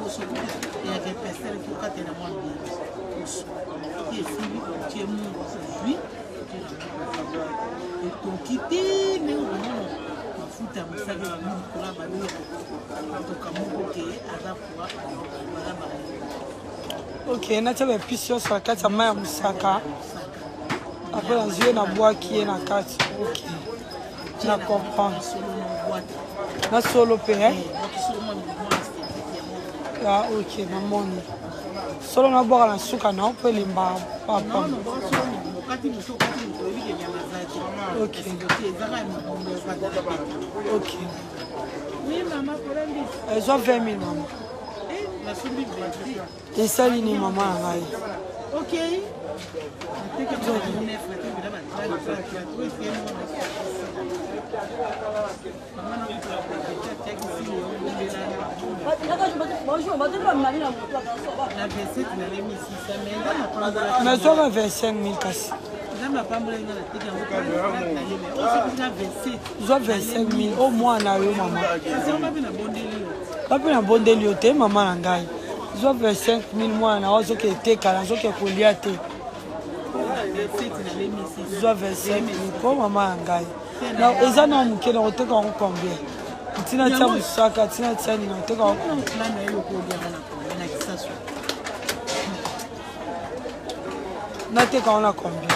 Poso ya épaisseur il faut katela mwa bien. Poso. Ti esili otie mungwa ozwi ekoki te ndenge okomona mafuta ya mosaka ebimi likolo ya balo ya kotoka moko ke aza pwa baza balo. Ok, natia ba épices nyonso na kati ya mai ya mosaka. Après nazwi ye nabwaki ye na kati. Ok, na comprendre. Na solo mpe eh? Ah, ok, namoni. Solo nabwaka na suka na mpo elemba papa. Ok. Ok. Ezwa 20 000 mama. Esali nini mama na ngai? Ok. Nazwaka 25 000 kasi. Zwa 25 000 o mwana yo mama. Bape nabondeli yo te mama na ngai. Zwa 25 000 mwana na yo azoki eteka nazoki kolia te. Zwa 25 000 po mama na ngai. Eza na moke na koteka yango combien? Ntina tia mosaka, ntina tia nini oteka yango. Nateka yango na combien?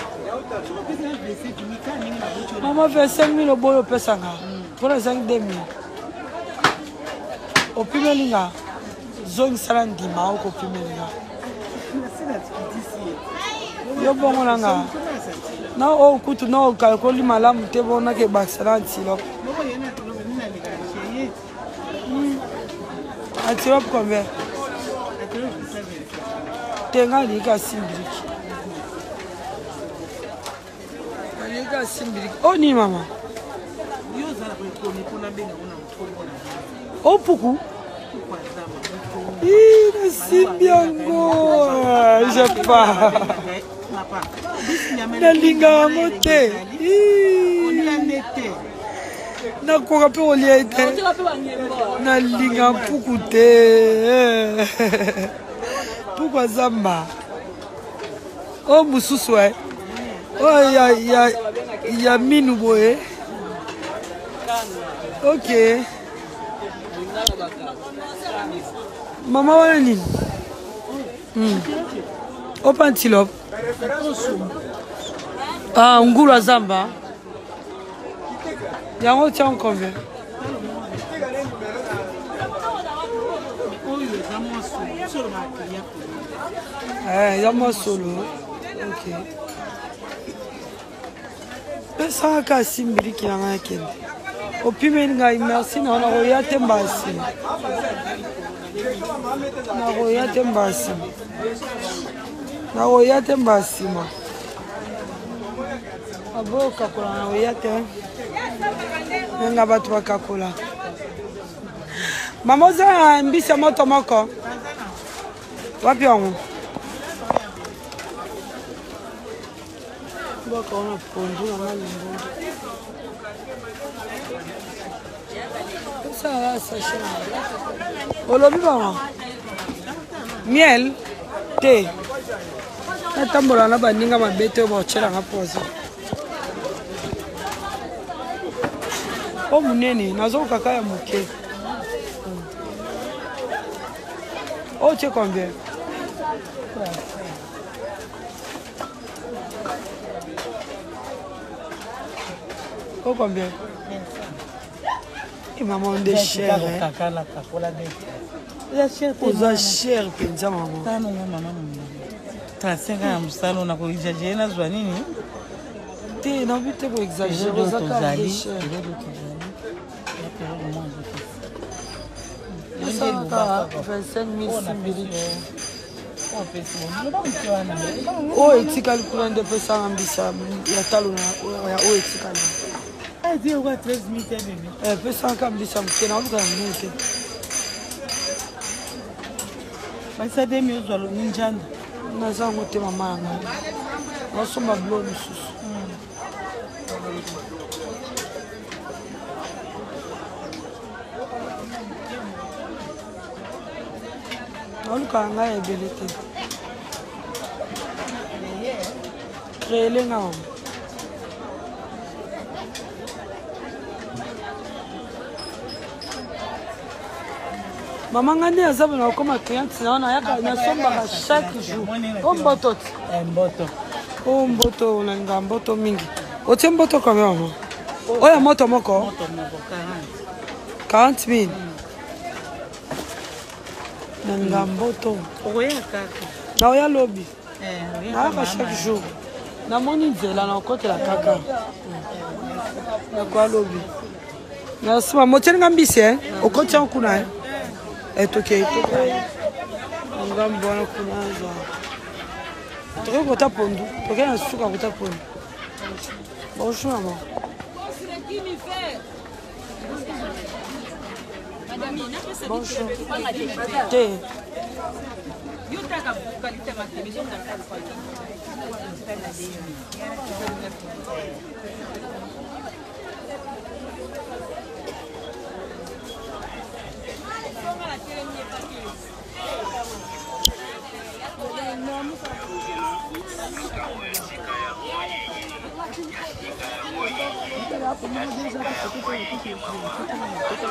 Mama 25 000 oboyi opesa nga mpona ezangi 2 000 opimeli nga zongisala ndima okopimeli nga yo bongo na nga na oyo kutu na okalkoli malamu te bongo nakebakisa na antilope. Antilope combien? Te nga alingi kaka simbiliki. Alingi kaka simbiliki. Oyo nini mama? O puku? Ih, nasimbi yango. Je pas. Nalinga yango te. Ih. Nakoka mpe kolia ye te. Nalinga mpuku te. Puku ya zamba. Oyo mosusu e. Oyo ya, ya, ya minu boye. Ok. Mama wana nini? Opa antilope. Ah, ngulu ya zamba. Yango otia combien? Eh, eza mwa solo. Ok. Pesaka kasi mbiliki na ngai akende. Opimeli ngai merci na nakoya te mbala nsima. Nakoya te mbala nsima. Nakoya te mbala nsima. Aboyo kakola nakoya te. Nga bato bakakola. Mama oza na mbisi ya moto moko? Wapi yango? Bwaka wana pondu na nga limbondo. Osala sachet na olobi mama miel te natambola na baninga mabe te oyo baotyelanga poison. O monene nazokoka kaka ya moke. Oyo tie combien? Oh, combien? Et maman, on est cher. Hein? Oza cher mpenza mama. Tano nga mama 35 ans ya mosala na koexagere nazwa nini? Te, nabi te koexagere, oza kaka cher. Esalaka 25 000 simbiliki. Oyo etikali kuna nde epesanga mbisa ya talo ya oyo etikali. Epesaka mbisa moke naoluka ya minene te. Bakisa demi ozwa ninjanda. Naza yango te mama ya ngai. Nasomba bilo mosusu. Naolukaka ngai ebele te. Créele nga mama. Mama ngai nde naza bona kokoma cliente na wana yaka nasombaka chaque jour. O mboto ti. Eh, mboto. O mboto nalinga mboto mingi. Otie mboto combien mama? Oyo moto moko? Moto moko 40. 40 000. Nalinga mboto. Okoya kaka. Naoya lobi. Eh, Nayaka chaque jour. Namoni nzela nakokotela kaka. Nakoya lobi. Merci mama. Otieli nga mbisi eh? Okoti yango kuna eh? Eh, tokei tokei. Ngambo wana kuna azwa. Tokoki kota pondu. Tokei na suka kota pondu. Bonjour maman. Bonjour. Te.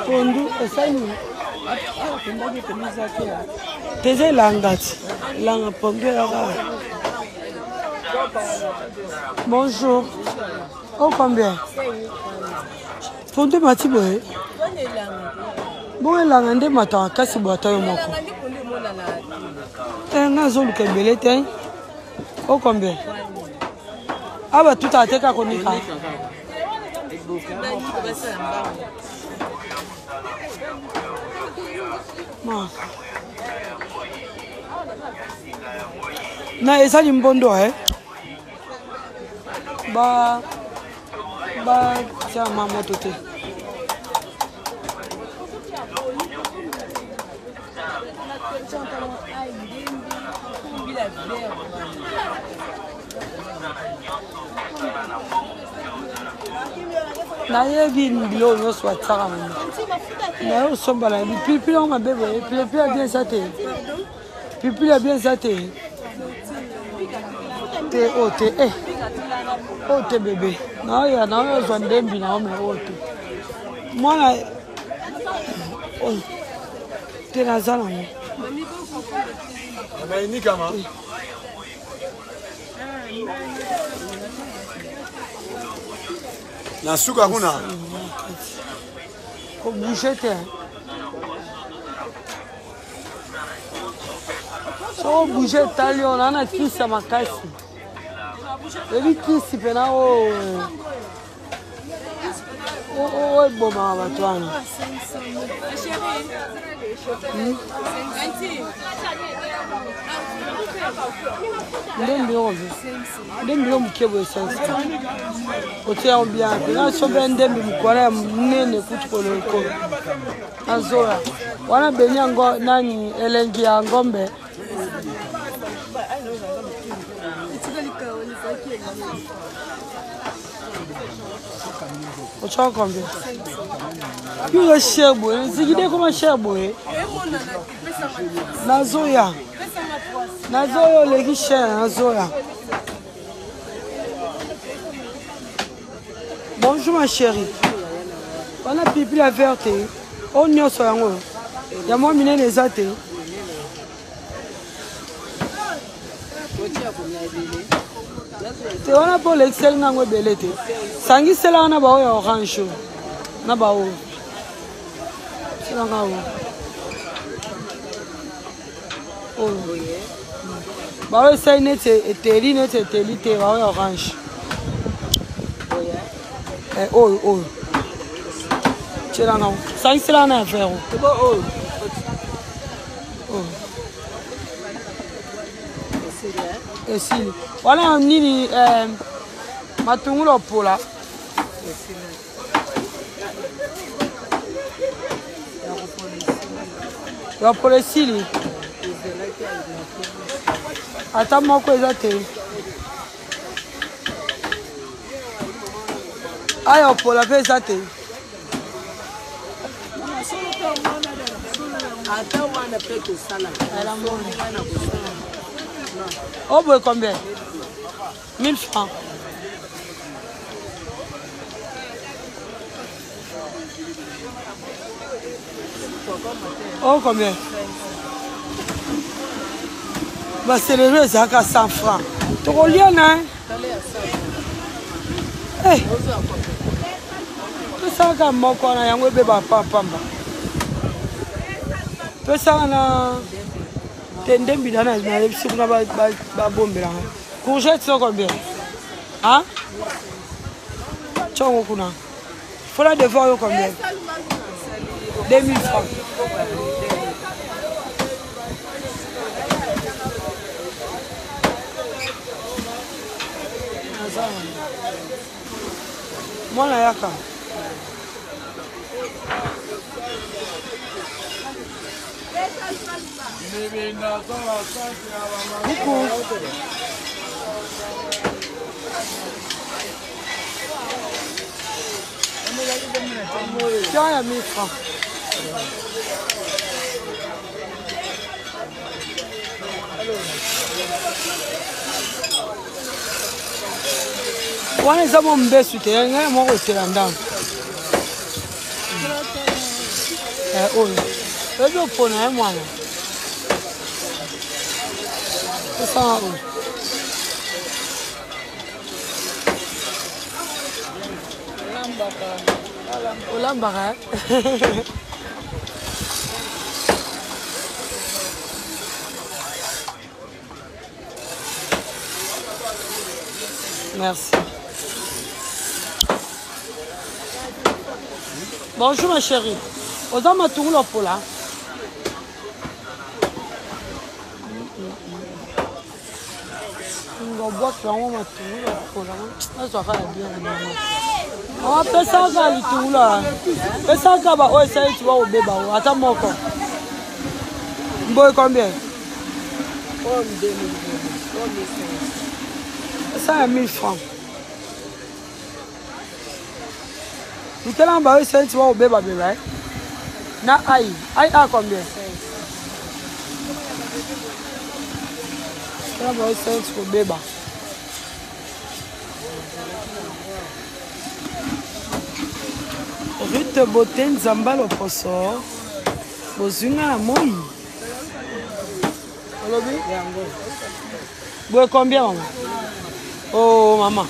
Pondu esali nini? Te eza elanga ti elanga pondu eyaka. Bonjour. Oh combien? Pondu emati boye? Bongo elanga nde emata makasi boye ata yo moko. Te nga azoluka ebele te. Oh combien? Awa batutaka te kaka konika. Ma. Na eza limbondo eh? Ba batia ma moto te. Nayebi biloko nyonso batiaka mama naye osomba nayebi pilipili yango mabe boye pilipili ya bien eza te pilipili ya bien eza te te oyo te e oyo te bebe naoya naoya ozwa ndembi na ome oyo te mwana oyo te naza nango. Na suka kuna kobouge te soko bouge etali yo naa na kisi ya makasi ebi kisi mpena oyo oyo ebomaka bato wana. Nde mbiloko nde mbiloko moke boye sense otia yango bien mpe nasombela ndembi mokwana ya monene kutu koloko nazoya wana beni yango nani elengi ya ngombe. Otyaka combien? Yo cher boye, zikide koma cher boye. Nazoya. Nazoya oleki cher, nazoya. Bonjour ma chérie. Wana pilipili ya verte. Oyo nyonso yango. Ya mwa minene eza te. Te wana mpo olekiseli nga yango ebele te. Sangisela wana baoyo ya orange oyo. Na baoyo. Selanga oyo. Oyo. Baoyo esali neti eteli neti eteli te baoyo ya orange. Eh, oyo oyo. Tielanga. Sangisela wana ya vert oyo. Oyo. Esili. Wana nini eh, matungulu opola. Ya pola esili. Ata moko eza te. Aya opola mpe eza te. Ata wana mpe tosala. Oh, boye combien? 1000 francs. Oh, combien? Baselelo ezalaka 100 francs. Tokolia na eh. Tosalaka moko wana yango ebeba pamba. Pesaka na te nde mbila nayebisi kuna babombelanga. Courgette so combien? Hein? Tshongo kuna. Fola devoir yo combien? 2000 francs. Mwana yaka. Coucou. Tiens, ya 1000 francs. Wana eza mwa mbesu te, ngai moko otela ndambo. Eh, oyo oyebi opona ye mwana osala oyo. Olambaka. Merci. Bonjour ma chérie. Oza matungulu opola. Ngobwaki yango matungulu opola. Nazwaka ya bien mama. Mama pesaka litungulu. Pesaka ba oyo esali ti bakobeba oyo ata moko. Mboye combien? Ça ya 1000 francs. Litela ba oyo esali ti bakobeba beba. Na ai, ai a combien? Litela ba oyo esali ti kobeba. Rute Beauté Nzamba Loposo bozwi nga na moi olobi yango boye combien mama? Oh mama,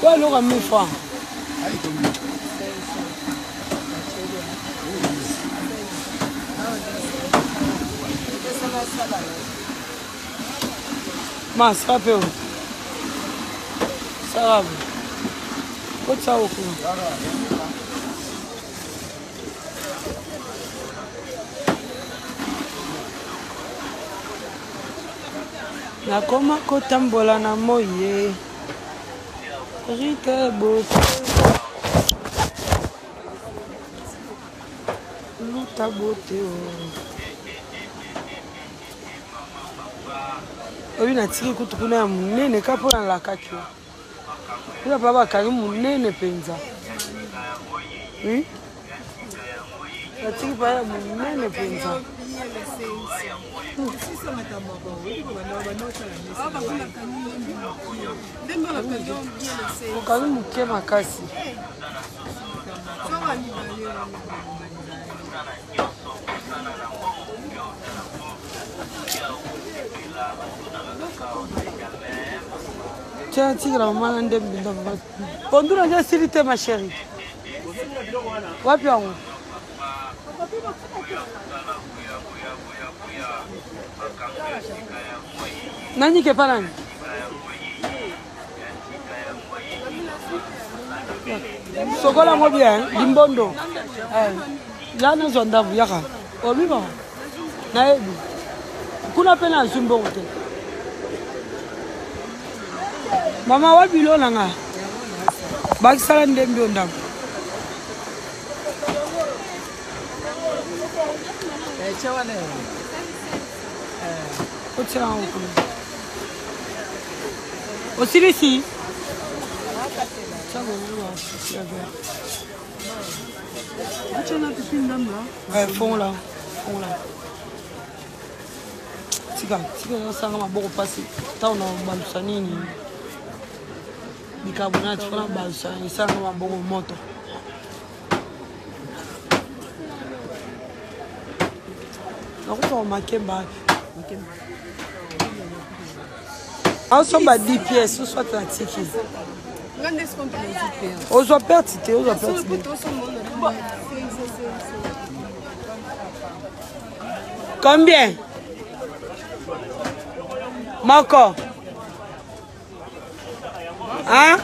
oyo eloko ya 1000 francs. Ma sala mpe oyo sala kotisa oyo kuna. Nakoma kotambola na moi ye Rite Beauté Luta Beauté o oyo natiki kutu kuna ya monene ka mpo nalakaki yo kuna pa bakangi monene mpenza. Oui, natiki pa ya monene mpenza. Okangi moke makasi. Tiens, tikela mama na nde mbinda pondu na nde esili te ma chérie. Wapi yango? Nani ke pa nani? Sokola yango bien, limbondo. La nazwa ndambo yaka. Obi mama. Nayebi. Kuna mpe nazwi mbongo te. Mama wapi bilo na nga? Bakisala ndembi yo ndambo. Otiela yango kuna. Osilisi? Fongola. Fongola. Tika, tika nasanga maboko mpasi ntango na balusa nini bicarbonate mpona balusa esanga maboko moto. Nakufa makemba wapi? Aosomba 10 pièces soit natiki. Ozwa perte te, ozwa perte te. Combien? Moko. Hein?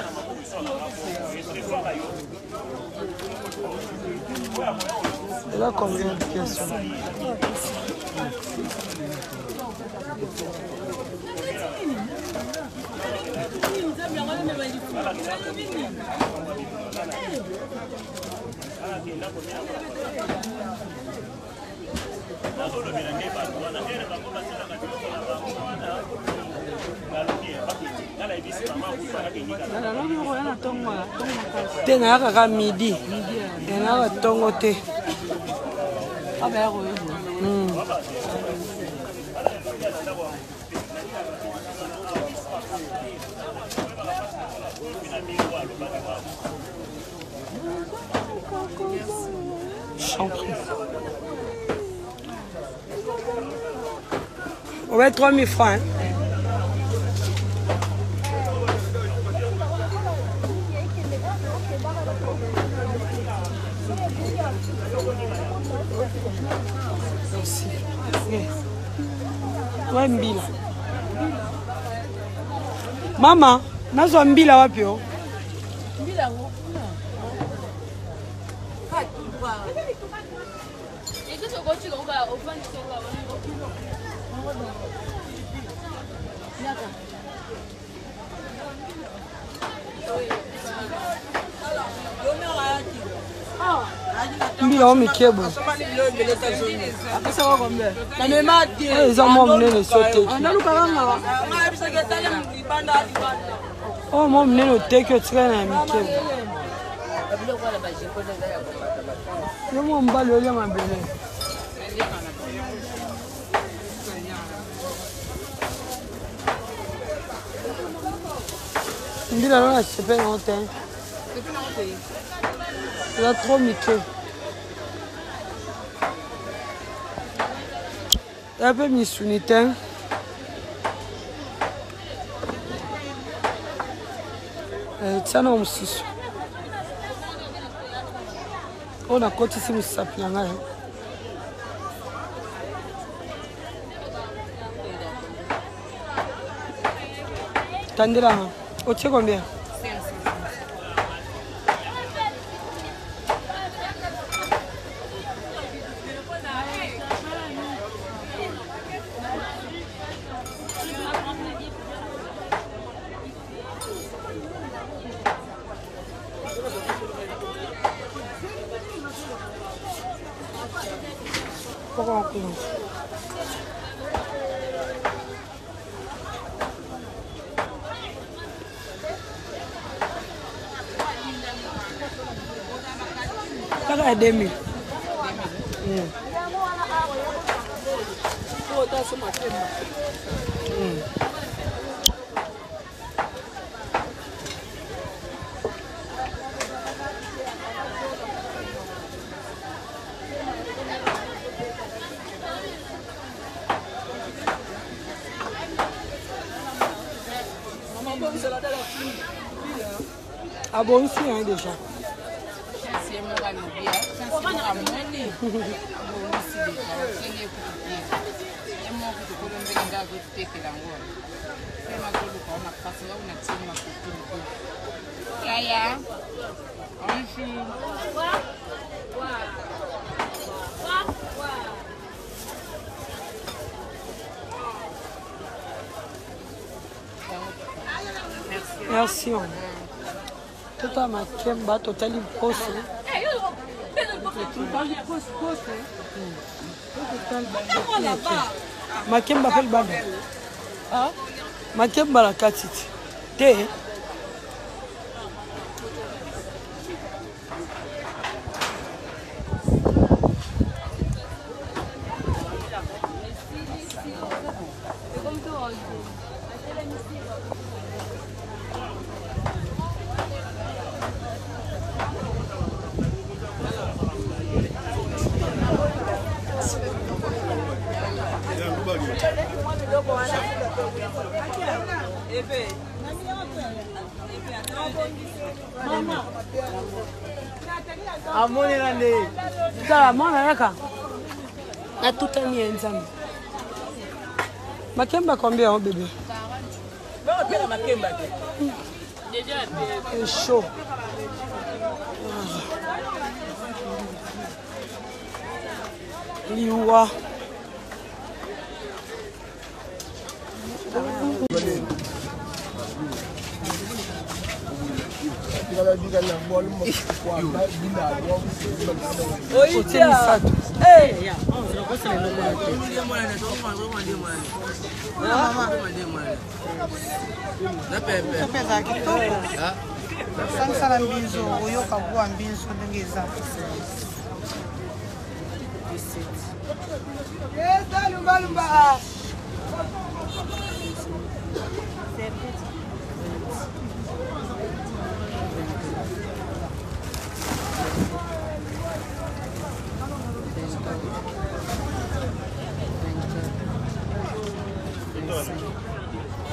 Eza combien de pièces? Te, nayaka kaka midi, nayaka ntongo te. Champion. Ouais, 3000 francs. Hein? Merci. Ouais, mbila. Mama, nazwa mbila wapi yo? Mbila o mike boye. Oyo eza mwa monene so oteki. Oyo mwa monene oteki otikali na mike. Yo mwa mobali olia mabele. Mbila no na sepe nango te. Eza trop mike. Eza mpe misuni te. Tia na mosusu. Oyo nakotisi mosapi na ngai. Tandelanga. Otie combien? Pourquoi on commence? Kaka ya 2000. Abongisi yango déjà. Yaya, bonjour. Merci. Tota makemba totali mposo. Makemba mpe libanda. Makemba na kati ti. Te. Amonela nde tala mwana yaka natutani ye nzambe. Makemba combien oh bébé? C'est chaud. Liwa. Otie misato. Sope ezala kitoko. Sangisa mbinzo, oyoka bwa mbinzo ndenge eza. Eza lumba lumba.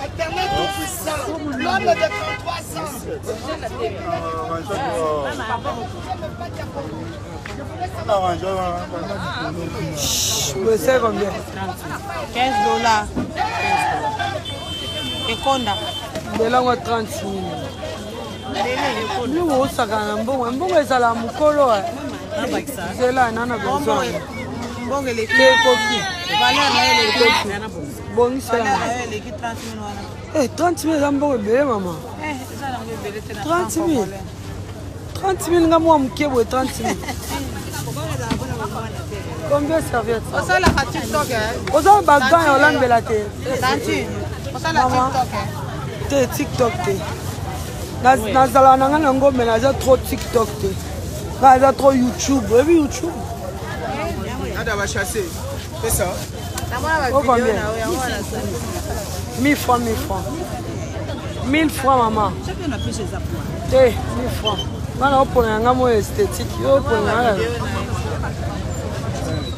Internet tout puissant, l'homme de 33 ans. C'est combien? 15 dollars. Ekonda. Belango 30 000. Biloko osakana na mbongo, mbongo ezala mokolo. Zela nana besoin. Mbongo eleki. Ekoki. Valeur na yo eleki. Bongisela. Valeur na yo eleki 30 000 wana. Eh, 30 000 eza mbongo ebele mama. Eh, eza nango ebele te na 30 000. 30 000 nga mwa moke boye 30 000. Combien serviette? Osalaka TikTok eh? Oza na bagan ya olambela te. Tanti, osala TikTok eh? Te, TikTok te. Nazala na ngai na ngombe, naza trop TikTok te. Ngai naza trop YouTube. Oyebi YouTube? Nada va chasser. C'est ça. Oh, combien? 1000 francs, 1000 francs. 1000 francs, maman. Te, 1000 francs. Nga na opona yanga mo esthétique. Yo opona yanga.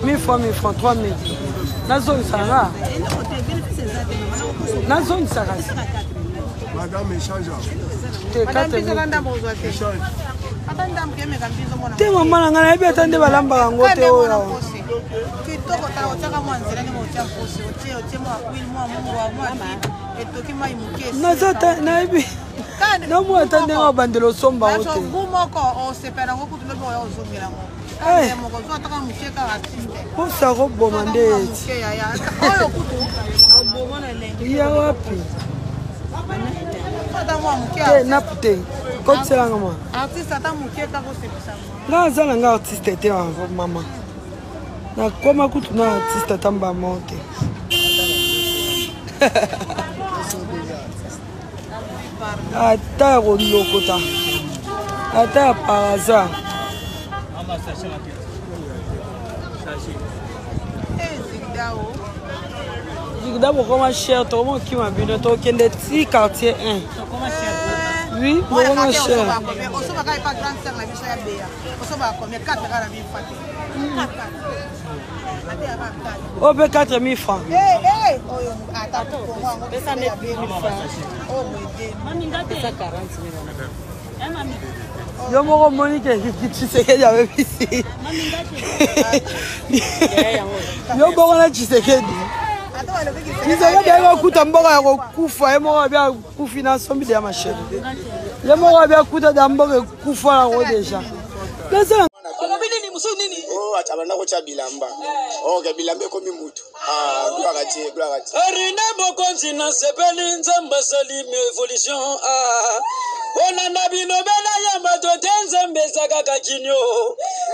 1000 francs, 1000 francs, 3000. Nazongisa nga. Nazongisa kasi. Madame échange. Te, Madame 4000. Bizo landa bozwa te. Ata ndambu kemeka mbizo mona. Te mama na ngai nayebi ata nde balambaka yango te oyo. Kitoko tala otiaka mwa nzela ndenge otia mposi otie otie mwa huile mwa mungwa mwa etoki mai moke. Naza ta nayebi. Namona ata ndenge obandela osomba yango te. Gu moko osepela yango kutu lobi oya ozongela yango. Eh. Moko ozwa ataka moke kaka artiste. Posa koboma nde eti. Moke yaya. Oyo kutu oboma na elengi. Ya wapi? Ata mwa moke. Te napu te. Kotiselanga mwa. Artiste ata moke kaka osepisa. Nga aza na nga artiste te mama. Nakoma kutu na artiste ata mbamo te. Ata ya kolokota. Ata ya par hasard. Zigda bokoma cher, tokoma okima bino, tokende ti quartier 1. Oui, bokoma cher. Osobaka epa grande sœur na biso ya Beya. Osobaka combien? 4 kaka na mille francs te. 4 4. Oyo mpe 4000 francs. Eh eh oyo ata kongo yango pesa ne 2000 francs. Oyo boye. Yo moko omoni ke Tshisekedi abebisi. Yo bongo na Tshisekedi. Tshisekedi ayi kokuta mboka ya kokufa, ye moko abi akufi na sombi deya machete. Ye moko abi akuta da mboka ekufa yango deja. Nasala olobi nini mosusu nini? Oh, atabanda kotya bilamba. Ok, bilamba ekomi mutu. Ah, gloire à Dieu, gloire à Dieu. Arine mokonzi nasepeli nzambe asali evolution ah. Kolanda bilobela ya bato te nzambe eza kaka kinio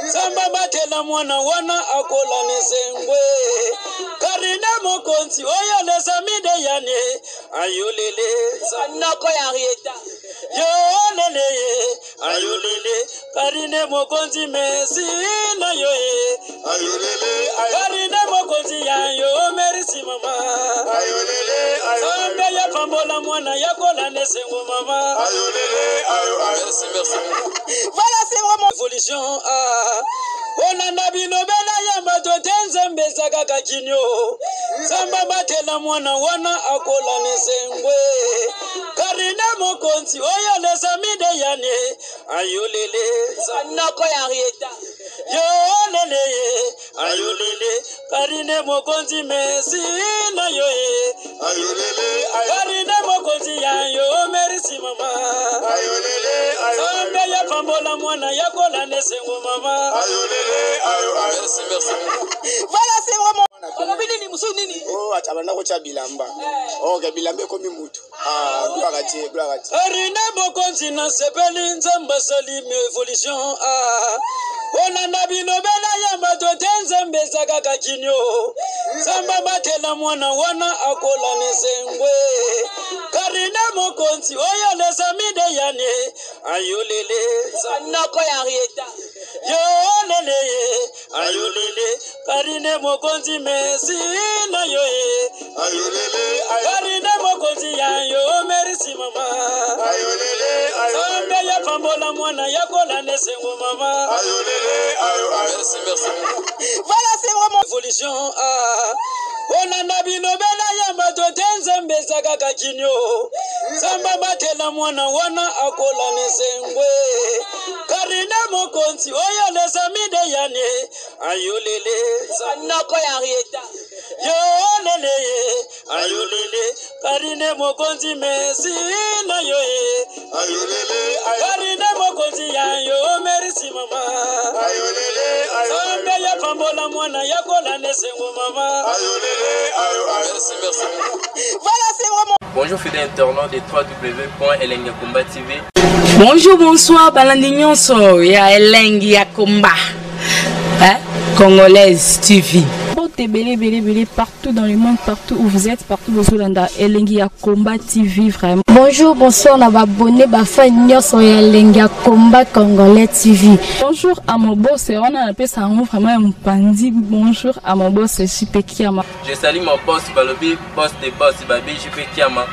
nzambe abatela mwana wana akola nesengwe Karine mokonzi oyo lesamide yane ayolele noko ya Henrietta yolele ayolele Karine mokonzi mesi na yo ye Ayolele, Karine mokonzi ya yo merci mama ayolele, Nzambe ya pambola mwana ya kolanda esengo mama. Merci, merci. Voilà, c'est vraiment évolution. Ah. Olanda bilobela ya bato te, Nzambe eza kaka kinio. Nzambe abatela mwana wana akola na esengwe. Karine Mokonzi oyo lesamide yane ayolele noko ya Henrietta yolele ye ayolele. Karine Mokonzi, merci na yo ye. Karine Mokonzi ya yo, merci mama. Nzambe ya pambola mwana ya kolanda esengo mama. Merci, merci. Voilà, c'est vraiment. Olobi nini mosusu nini? O abanda kotya bilamba. Ok, bilamba ekomi mutu. Ah, gloire à Dieu, gloire à Dieu. Karine Mokonzi, nasepeli, Nzambe asali évolution. Ah. Olanda bilobela ya bato te, Nzambe eza kaka kinio. Nzambe abatela mwana wana akola na esengwe. Karine Mokonzi oyo lesamide yane ayolele noko ya Henrietta yolele ye ayolele. Karine Mokonzi, merci na yo ye. Karine Mokonzi ya yo, merci mama. Nzambe ya pambola mwana ya kolanda esengo mama. Merci, merci. Voilà, c'est vraiment évolution. Ah. Olanda bilobela ya bato te, Nzambe eza kaka kinio. Nzambe abatela mwana wana akola na esengwe. Karine Mokonzi oyo lesamide yane ayolele noko ya Henrietta yolele ye ayolele. Karine Mokonzi, merci na yo ye. Karine Mokonzi ya yo, merci mama. Nzambe ya pambola mwana ya kolanda esengo mama. Merci, merci. Voilà, c'est vraiment. Bonjour fidèles internautes de www.elengakomba TV. Bonjour, bonsoir, balandi nyonso ya Elengi ya Komba, hein? Congolaise TV. Mbote ebele ebele ebele partout dans le monde, partout où vous êtes, partout bozolanda Elengi ya Combat TV vraiment. Bonjour, bonsoir na ba abonné, ba fan nyonso ya Elengi ya Combat Congolais TV. Bonjour à mon boss, wana napesa yango vraiment ya mopanzi. Bonjour à mon boss JP Kiama. Je salue mon boss Balobi, boss des boss Babi JP Kiama.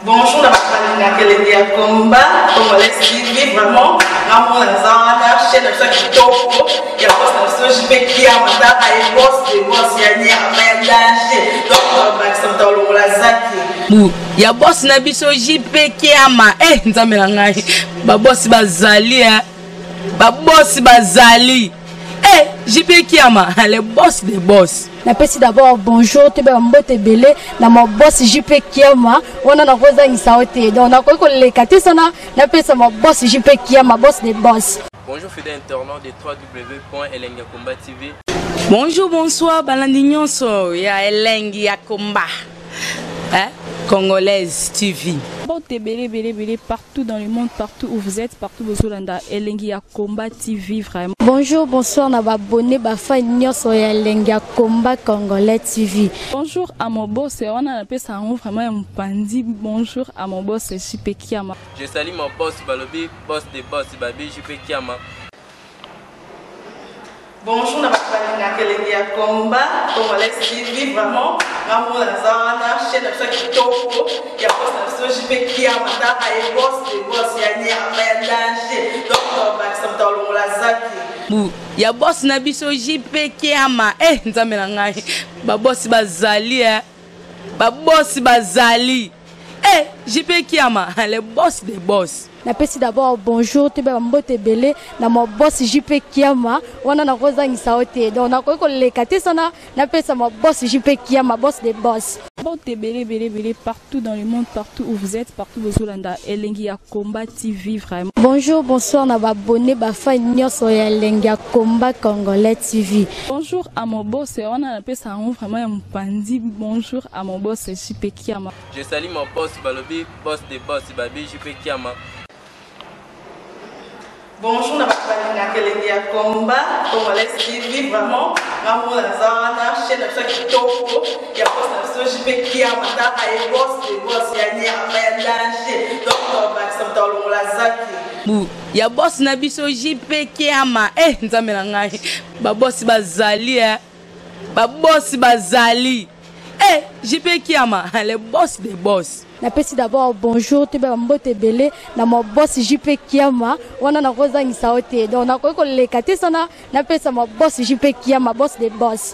Bonjour na bato balingaka Elengi ya Combat Congolais TV vraiment. Ngamona naza wana, chaîne na biso ya kitoko ya boss na biso JP Kiama, taka ye boss de boss ya nyama ya danger. Donc bakisa moto alongola zaki. Bu ya boss na biso JP Kiama. Eh, Nzambe na ngai, babosi bazali, eh. Babosi bazali, eh, JP Kiama, le boss des boss. Napesi d'abord bonjour, toyeba mbote ebele na ma boss JP Kiama wana, nakozangisa yo te. Donc nakoki koleka te sana napesa ma boss JP Kiama, boss de boss. Bonjour fidèles internautes de www.elengakomba TV. Bonjour, bonsoir, balandi nyonso ya Elengi ya Komba, hein? Congolaise TV. Mbote ebele ebele ebele partout dans le monde, partout où vous êtes, partout bozolanda Elengi ya Combat TV vraiment. Bonjour, bonsoir na ba abonné, ba fan nyonso ya Elengi ya Combat Congolais TV. Bonjour à mon boss, wana napesa yango vraiment ya mopanzi. Bonjour à mon boss JP Kiama. Je salue mon boss Balobi, boss des boss Babi JP Kiama. Bonjour na bato balingaka Elengi ya Combat Congolais TV vraiment. Ngamona naza wana, chaîne na biso ya kitoko ya boss na biso JP Kiama, taka ye boss de boss ya nyama ya danger. Donc bakisa moto alongola zaki. Bu ya boss na biso JP Kiama. Eh, Nzambe na ngai, babosi bazali, eh. Babosi bazali, eh, JP Kiama, le boss des boss. Napesi d'abord bonjour, toyeba mbote ebele na ma boss JP Kiama wana, nakozangisa yo te. Donc nakoki koleka te sana napesa ma boss JP Kiama, boss de boss. Mbote ebele ebele ebele partout dans le monde, partout où vous êtes, partout bozolanda Elengi ya Combat TV vraiment. Bonjour, bonsoir na ba abonné, ba fan nyonso ya Elengi ya Combat Congolais TV. Bonjour à mon boss, wana napesa yango vraiment ya mopanzi. Bonjour à mon boss JP Kiama. Je salue mon boss Balobi, boss des boss Babi JP Kiama. Bonjour na bato balingaka Elengi ya Combat Congolais TV vraiment. Ngamona naza wana, chaîne na biso ya kitoko ya boss na biso JP Kiama, taka ye boss de boss ya nyama ya danger. Donc bakisa moto alongola zaki. Bu ya boss na biso JP Kiama. Eh, Nzambe na ngai, babosi bazali, eh. Babosi bazali, eh, Eh, JP Kiama, le boss des boss. Napesi d'abord bonjour, toyeba bambote ebele na ma boss JP Kiama. Wana nakozangisa yo te, donc nakoki koleka te sana napesa ma boss JP Kiama, boss de boss.